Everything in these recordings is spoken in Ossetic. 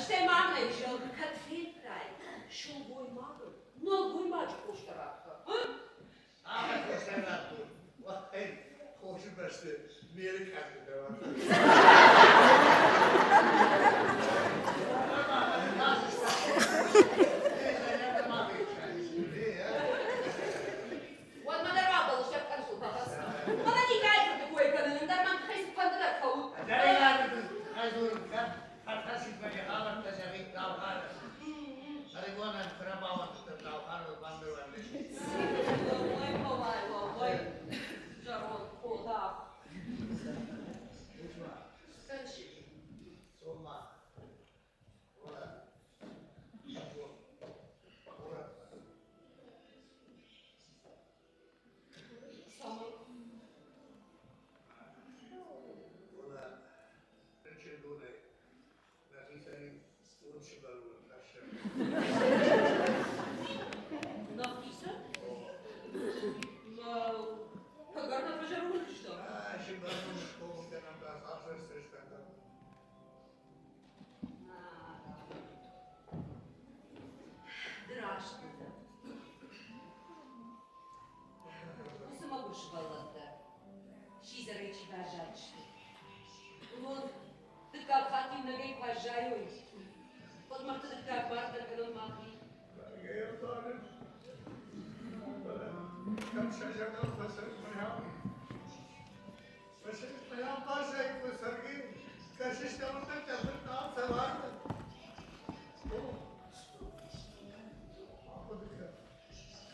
Стӕй ма мын ӕй зӕгъ, кӕд федтай сылгоймагыл нӕлгоймаджы хостӕ ратгӕ? Ӕмӕ хостӕ радтон. Уӕй, хосы бӕсты ме ркъӕхтытӕ Уӕдмӕ дӕр рабӕллыстӕг къӕрцу фӕхӕсс. Фӕлӕ никӕй фырты кой кӕнын, ӕндӕр мӕм тыххӕй цыфӕнды дӕр фӕут. Уӕй, уӕй, уӕй, зӕронд къодах. Скӕнси. Цӕмӕн? Рынчындонӕй нӕхицӕн стон сывӕллон хӕссӕм. Нӕхицӕн? Кӕгӕр нӕ фӕзӕронд стӕм? Сывӕллон схъомыл кӕнӕм та цасдӕр Ды раст дӕ. Уыцы мӕгуыр сывӕллӕттӕ сидзӕрӕй чи баззадысты, уыдон дыккаг хатт иунӕгӕй куы аззайой, уӕд мӕрдты дыккаг бар дӕр кӕнын мӕхи. Кӕм сӕ зӕрдыл фӕцӕрд мӕйау,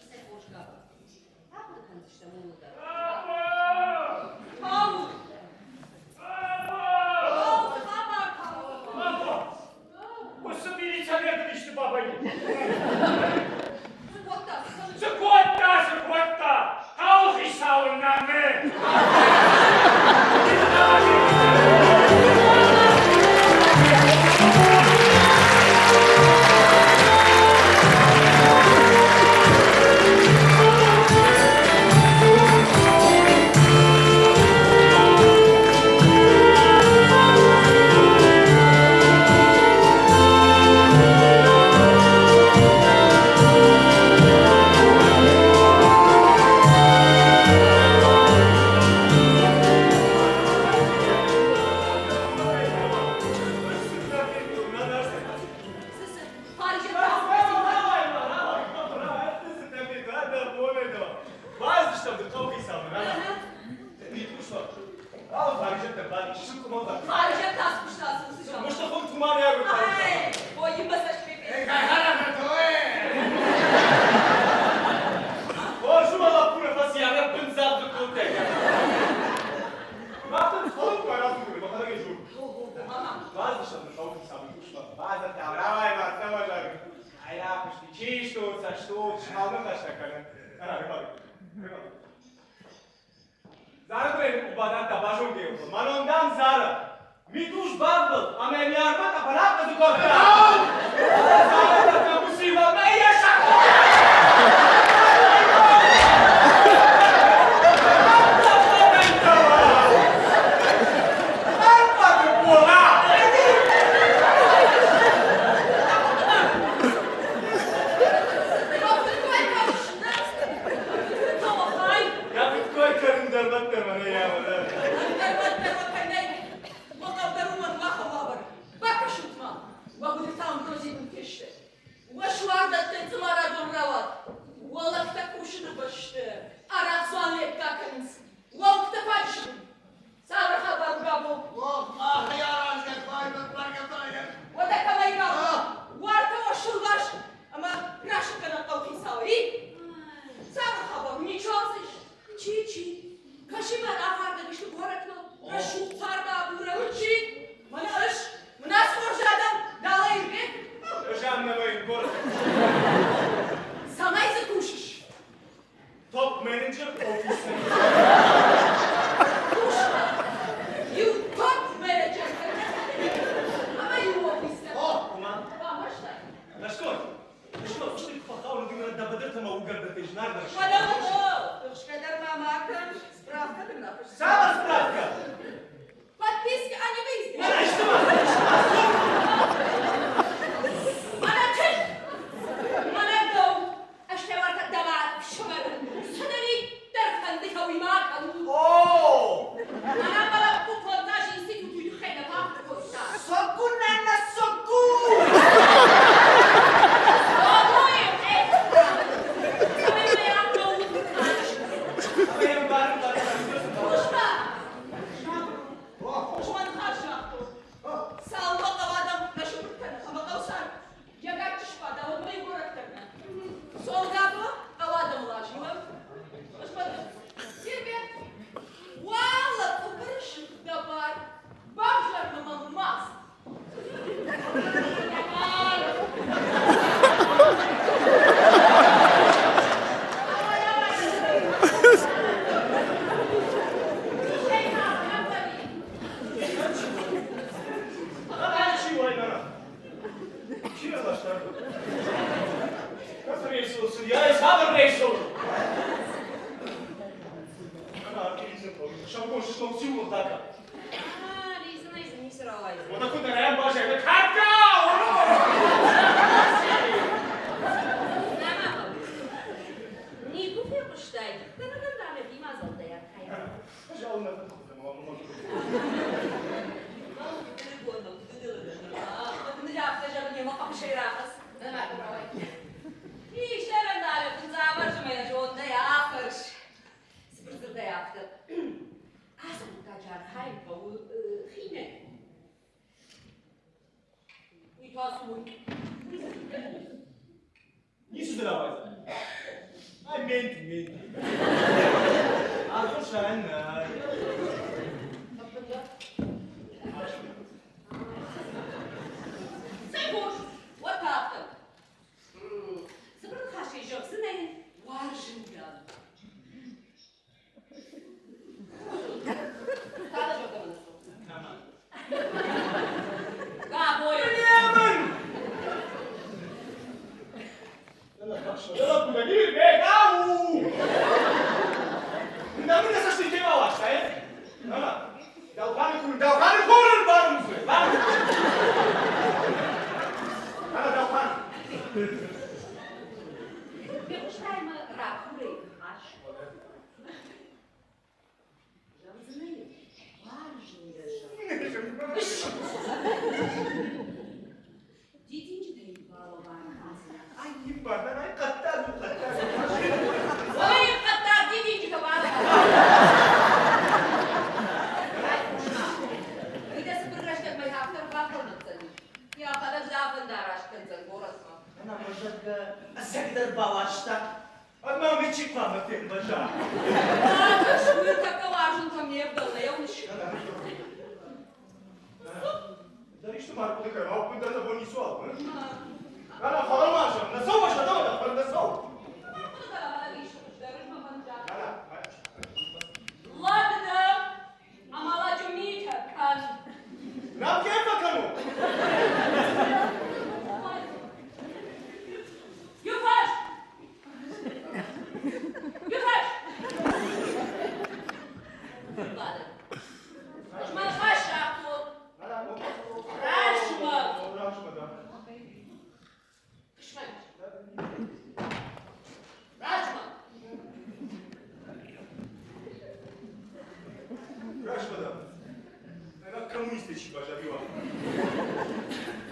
Цӕй хорз гӕбӕт. Ахъуыды кӕндзыстӕм ууыл дӕр. Хауд! Хауд, хабар хауд! Уыцы милиционер дын исты бавӕййы? Цы кодта? Цы кодта, цы кодта? Хъӕуыхицауы нӕмы! Та цы уый? Ницы дзы рауайдзӕн. Ай, менти, менти. Архъуысӕн нӕй. Ӕппындӕр. Цӕй хорз, уӕд та афтӕ. Цыбыр ныхасӕй зӕгъдзынӕ йын, уарзын дӕ. Та дӕ зӕрдӕмӕ нӕ цӕуы. Кӕмӕн? Габойы. Немын! Фехъуыстай мӕ ракурӕй ныхас? Зӕгъдзынӕ йын, уарзын дӕ, зӕгъ. Дидинджытӕй балӕвар кӕндзынӕ. Ой, хъӕддаг дидинджытӕ балӕвар. Райхъус-ма, уый дӕ цыбыр рӕстӕгмӕ афтӕ ӕрбафӕлмӕцдзӕни. Йӕхӕдӕг дӕ афӕндараст кӕндзӕн горӕтмӕ. Ӕмӕ мӕ зӕгъгӕ, ӕцӕгдӕр бауарзта. Ӕмӕ ми чи хъуамӕ фервӕза? Ӕгас ныртӕккӕ уарзынтӕм не вдӕлы, еу Дӕр исты ма ӕрхъуыды кӕн, ӕппындӕр дӕ бон ницуал. Нана, фӕлӕ-ма зӕгъ, нӕ цӕуы сӕдӕмӕ, фӕлӕ нӕ цӕуы. Нана, Лӕг дӕ ӕмӕ лӕджы митӕ кӕн. Нал кӕй фӕкӕнон? Иуварс! Иуварс! Бады. Ӕз мӕ ныхас загътон. Размӕ! Размӕ, да. Хъысмӕт. Размӕ! Размӕ, да. Ӕмӕ коммунисттӕ чи баззад, иу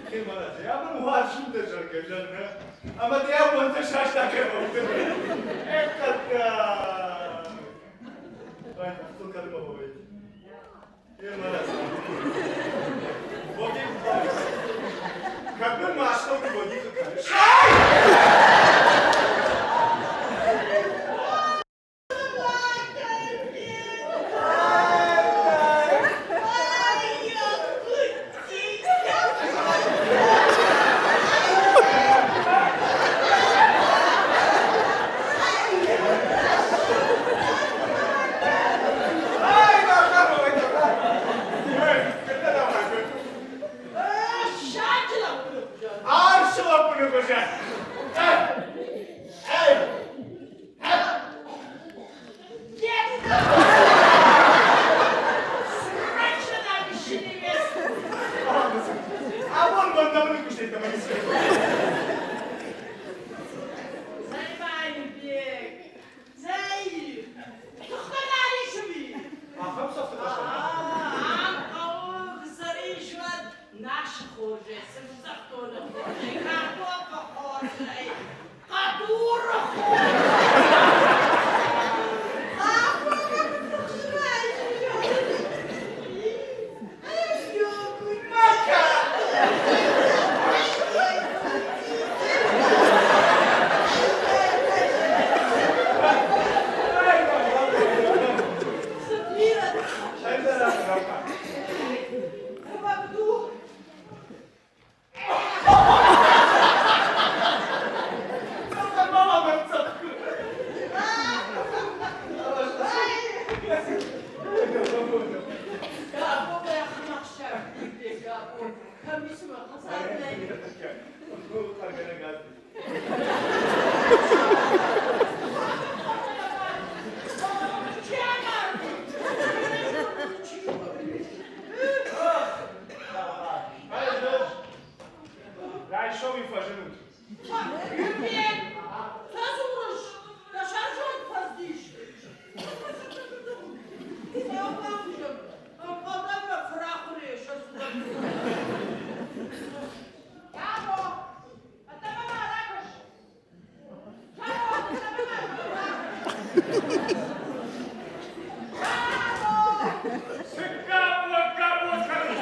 Хемарадзе, абон уарзын дӕ зӕгъгӕ, зӕгъгӕ. Ӕмӕ дӕ уонтӕ саста кӕмӕн. Ӕххӕтта! Ай, кӕдмӕ бавӕййы. Хемарадзе. Боги Кӕд мын мӕ астӕу дыууӕ дихы кӕныс? Арсы лӕппыны хуызӕн. Абон мӕн нӕ ныхъуыстӕй Ахӕм цӕфты Нашы хорзӕй, сындзӕхтоны хорзӕй, картофы хорзӕй, хъӕдуры хорзӕй. Райсом-иу фӕзынут. Цы гӕбо-гӕбо кӕныс?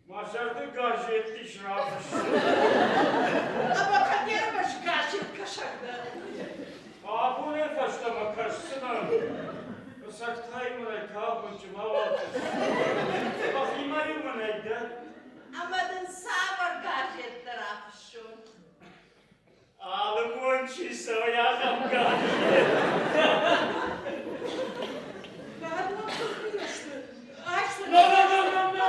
Мӕ зӕрды газет ис рафыссын. Ӕмӕ кӕд ӕрмӕст газет кӕсӕг дӕ? Абонӕй фӕстӕмӕ кӕсдзынӕн. Фыцӕгтӕй мын ӕй калмынчы мауал кӕс. Мӕхимӕ-иу мын ӕй дӕтт. Ӕмӕ дын цавӕр газеттӕ рафыссон? Алы бон чи цӕуы, ахӕм газет. На, на, на, на, на,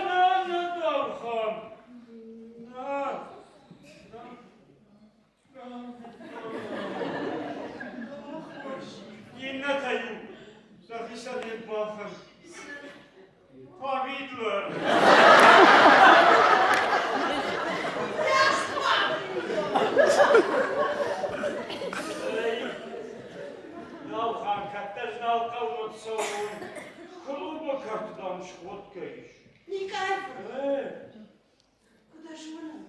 на, на, Даухан. На, на, на. Иннӕтӕ-иу сӕхицӕн не ббафӕн. Повидло. Нал кӕддӕр нал хъӕуы цӕуон. Клубы кӕрты, дам, сходкӕ ис. Никъайы фырт. Куыд ӕз уынын,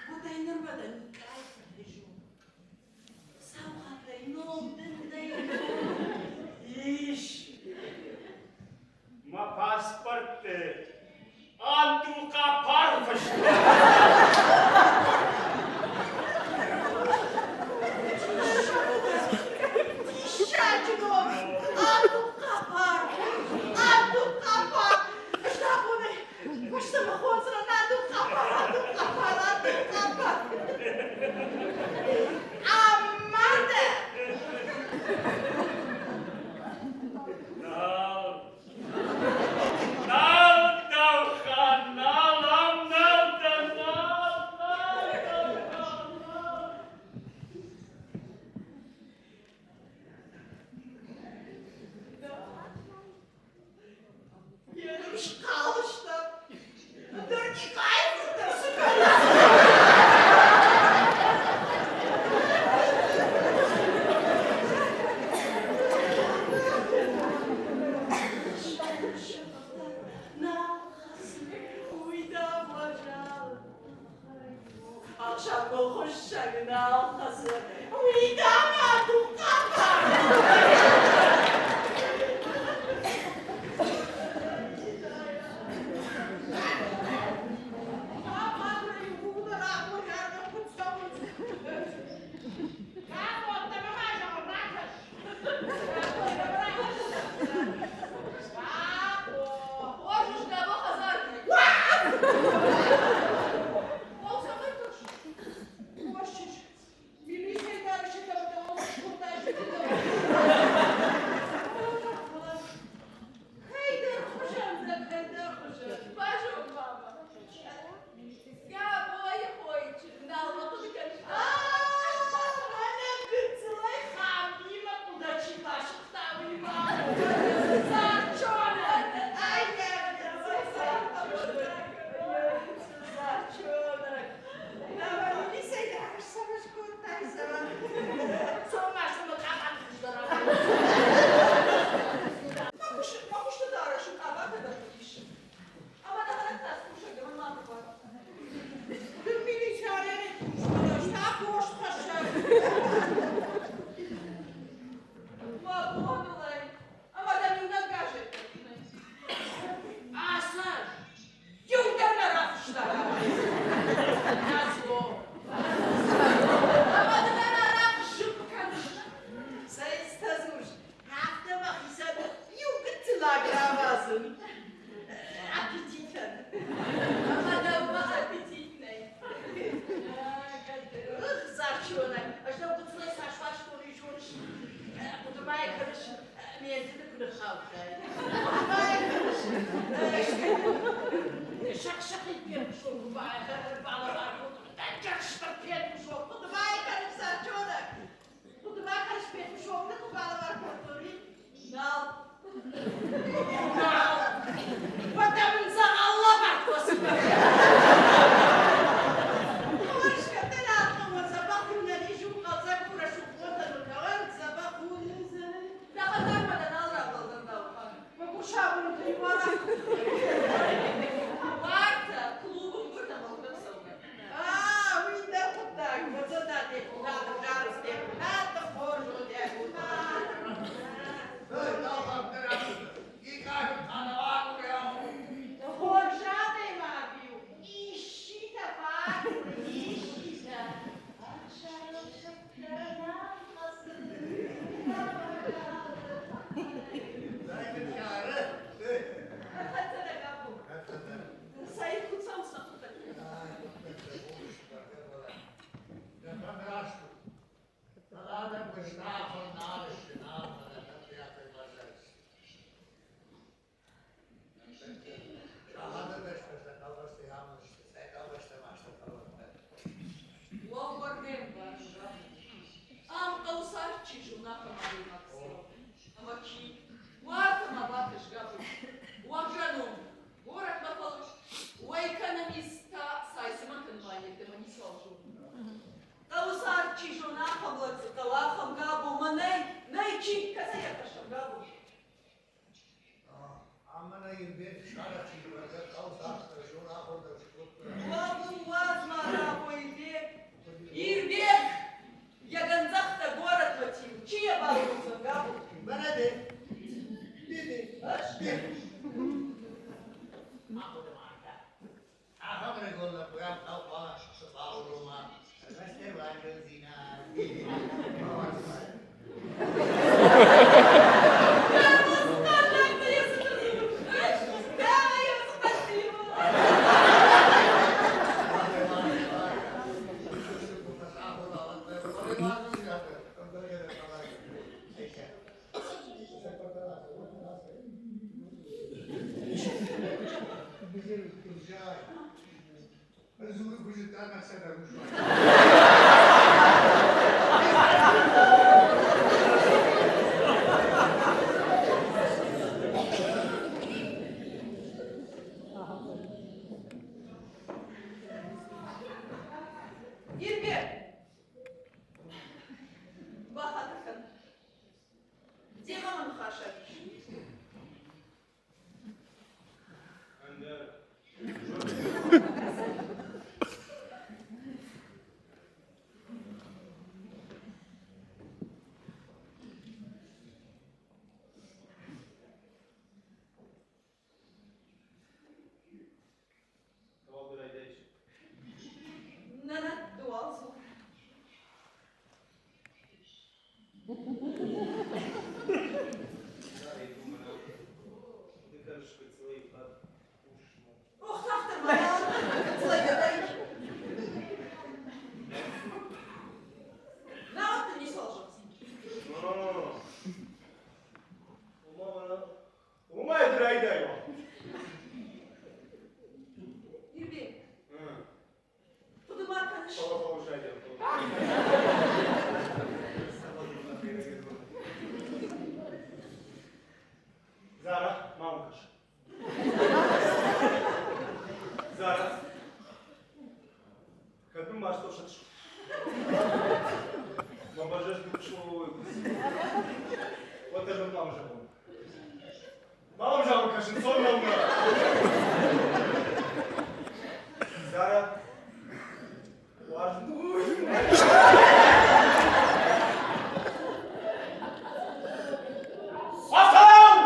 уӕд ӕй нырмӕ дӕр Никъайы фыртӕй зонын. Сау хатӕй ном дын нӕй. Ис. Мӕ паспортты Андухъапар фыст. Диссаджы ном! Андухъапар! Андухъапар! Ӕз абонӕй фӕстӕмӕ хондзынӕн Андухъапар, Андухъапар, Андухъапар! Ӕмӕ дӕ! Нал. Нал, Даухан, нал, ам нал дӕн, нал, нал, Даухан, нал. Йе схъал стӕм. Ныр никӕй фыртӕн цы кӕнӕм? Ахсӕв хуыссӕг нал хӕцы, уый дӕм адухъапар. Ей, Даухан, зона, ахӕм адӕймаг цӕуы. Ӕмӕ чи? Уартӕ ма бакӕс, Габо. Уӕгӕ ном. Горӕтмӕ фӕлыст. Уӕй кӕнӕм та цайцымӕнтӕн ма йеддӕмӕ ницуал зоны. Хъӕуы цард чи зона, ахӕм лӕг дзы хъӕуы, ахӕм Габо мӕ нӕй, нӕй чи, кӕцӕй ӕрхӕссӕм Габо? Ирбег! Йӕ гӕндзӕхтӕ горӕтмӕ тил, чи йӕ базондзӕн, Габо? Ахӕм ӕрыгон лӕппуйӕн хъӕу хъуамӕ цы баурома, ӕрмӕстдӕр уарзондзинад. Ирбег! Бахатыр кӕн. Демӕ мӕ ныхасаг ис. Ӕндӕр. Нӕ, нӕ, ды уал дзур. Ох, тагъддӕр ма гыццылӕй Науӕд дын ницуал зӕгъдзӕн. Уымӕй ды райдай уал. Ирбег, хъуыды ма кӕныс? Зара, ма мӕм кӕс. Зара, кӕд мын маст ӕфсӕдыс? Мӕ бӕрзӕст ныхъхъусы уӕд ӕз мын хъуамӕ зӕгъон. Ма мӕм зӕгъын кӕсын, цон мӕнмӕ. Зара, уарзын. Асан!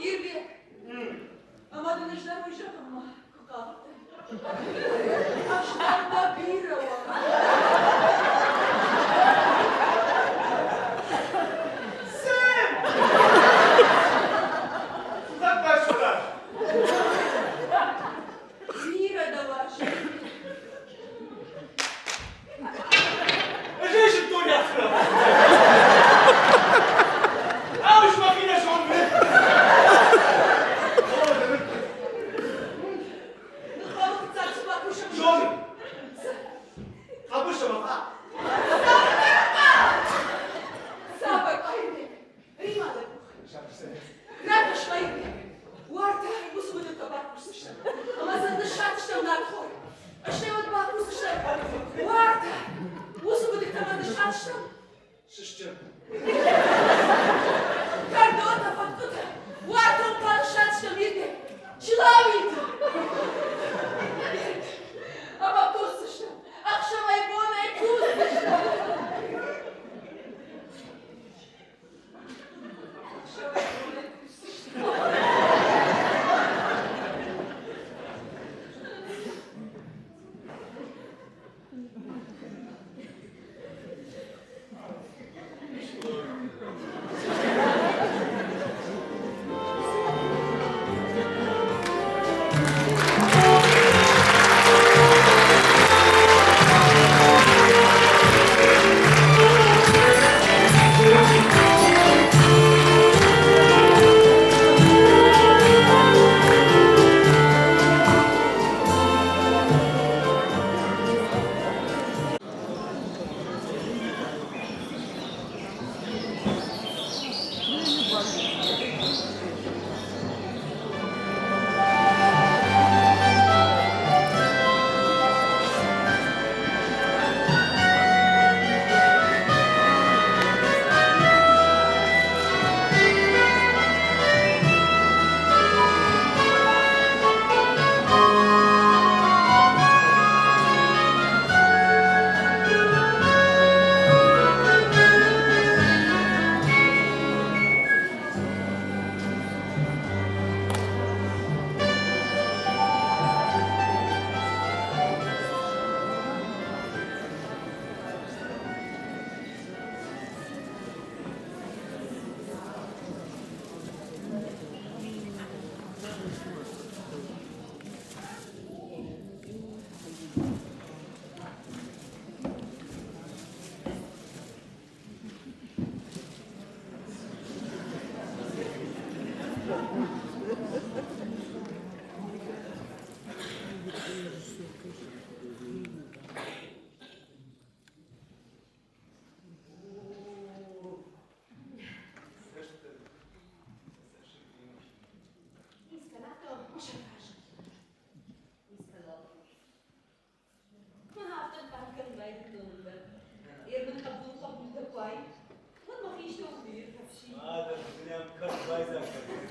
Ирбег, ӕмӕ дын ӕз дӕр уый зӕгъынмӕ куы хъавыдтӕн. Ӕз дӕр дӕ бирӕ уарзын. Сын! Uzaklaş şuradan. Бирӕ дӕ уарзын. Ӕз ӕй зыдтон афтӕ. Ау, мӕхи нӕ зонын. Ныхъхъӕуы фыццаг цы бакусӕм? Зонын. Хъӕбысы мӕ Цавӕр Ирбег? Римӕ дӕ къух. Ракӕс-ма, Ирбег. Уартӕ уыцы быдыртӕ бакусдзыстӕм. Ӕмӕ дзы ныссадздзыстӕм нартхор. Стӕй уӕд бакусдзыстӕм. Уартӕ уыцы быдыртӕ мӕ ныссадздзыстӕм. Сыстӕм. Кӕрдотӕ, фӕткъуытӕ. Уартӕ уым та ныссадздзыстӕм, Ирбег. Чылауиты. Ӕмӕ кусдзыстӕм. Ӕхсӕвӕй-бонӕй кусдзыстӕм. уай, уӕд мӕхи истӕуыл куы ирхӕфсин. Адӕм дынӕм кӕд байдзаг кӕнынц.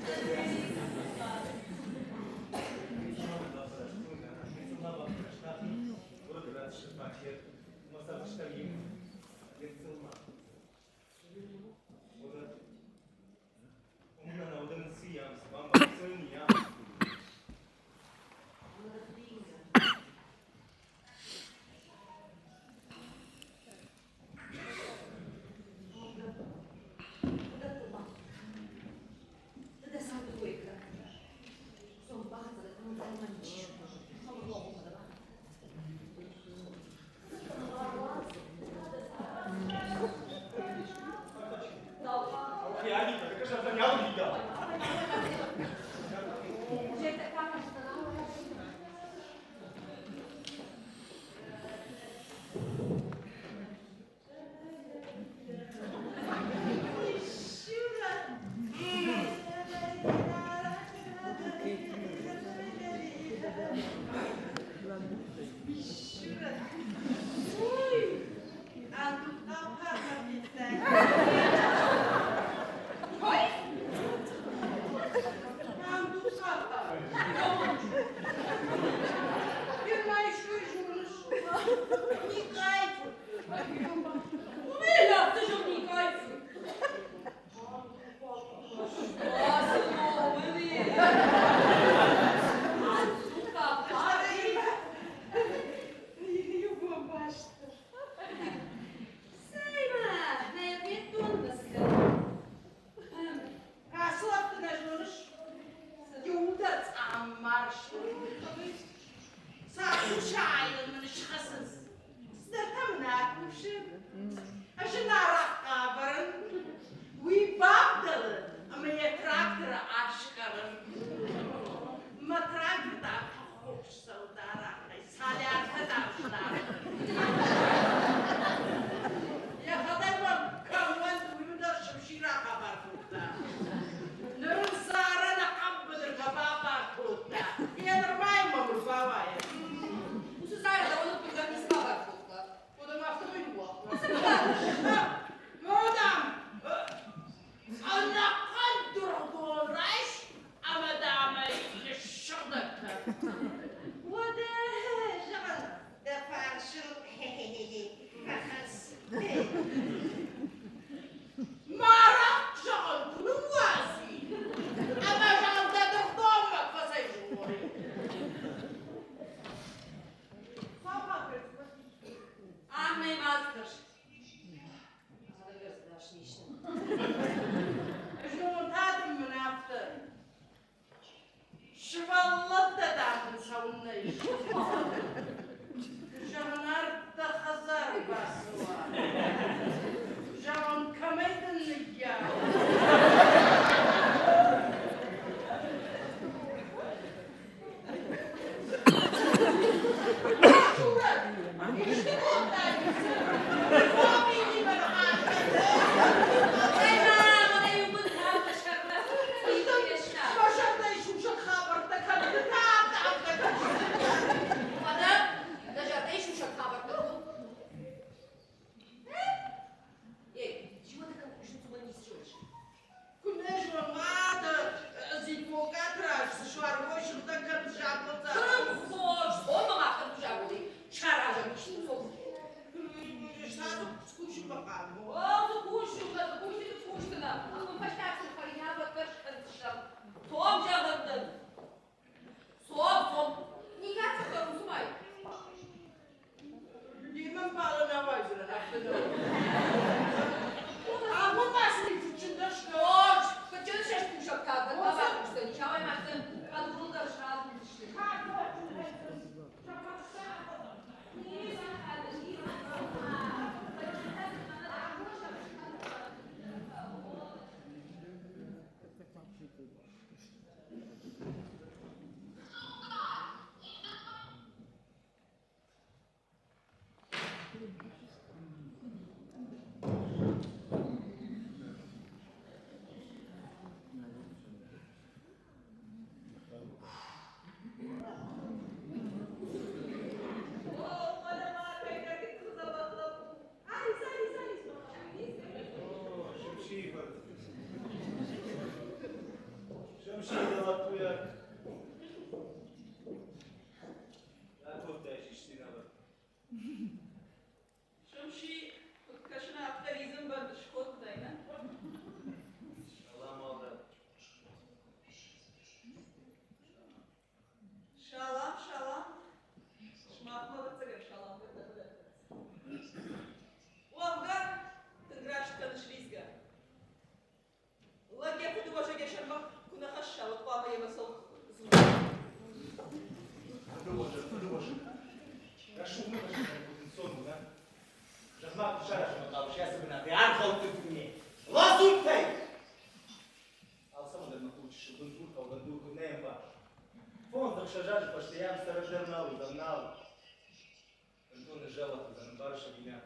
Ӕмбарыс ӕви нӕ?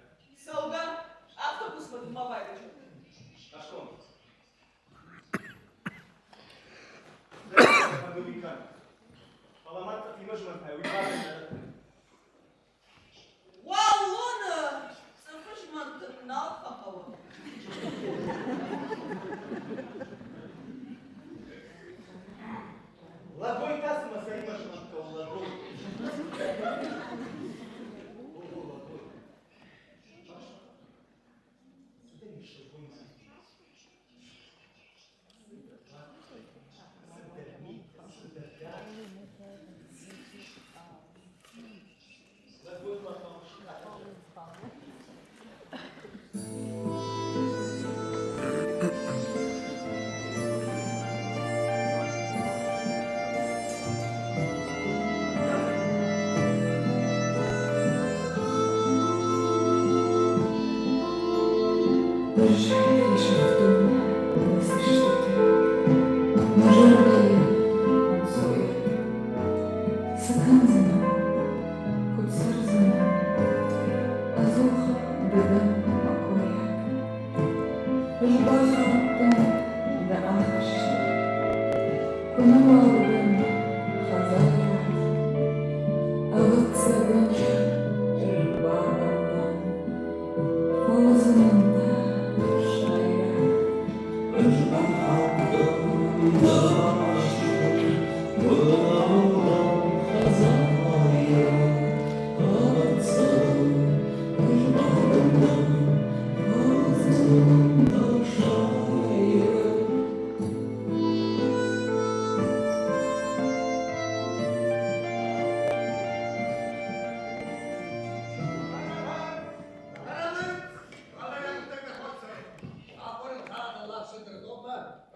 Цӕугӕ, автобусмӕ дын ма байрӕджы. Ӕхсон. Фӕнды уый кӕн. Фӕлӕ мӕ цъыфимӕ змӕнтӕй уый бар нӕ дӕтты. Уаллоны цъыфы змӕнтын нал фӕхъӕуы. Лӕгой та цымӕ цӕимӕ змӕнтӕ у лӕгой? Ого, лӕгой. Цыдӕр ис сылгоймаг. Цыдӕр ми, цыдӕр дӕр. Лӕгой ма хъуамӕ скъӕфа. Дӕрзӕй сӕфтон мӕ цӕстытӕ, мӕ зӕрдӕйы ӕнцой. Цы кӕндзынӕн, куыд цӕрдзынӕн, ӕдзух ды дӕ мӕ койаг. Ӕз бахаудтӕн дӕ ахӕсты, куы нӕуал дӕн хӕдзайраг. Ӕвӕццӕгӕн, ӕрбабӕлдӕн, фӕуыдзынӕн та сайраг. Ӕз бахаудтӕн дӕ ахӕсты, куы нӕуал дӕн хӕдзайраг. Ӕвӕццӕгӕн, ӕрбабӕлдӕн, фӕуыдзынӕн та сайраг.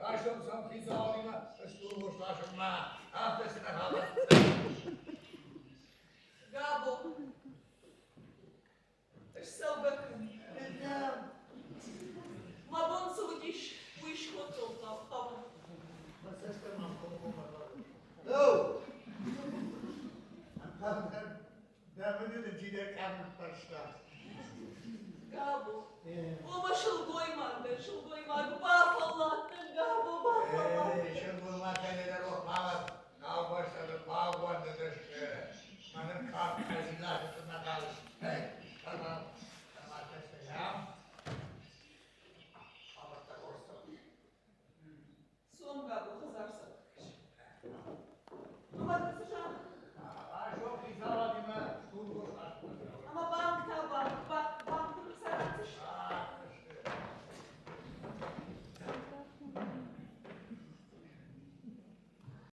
Райсом сӕм хицауадимӕ стурвос ласынмӕ, афтӕ цыдӕр хабӕрттӕ. Габо, ссӕугӕ кӕн. Мӕ бон цы уыдис, уый скодтон хъӕуы. Мӕ цӕстӕн мӕм комкоммӕ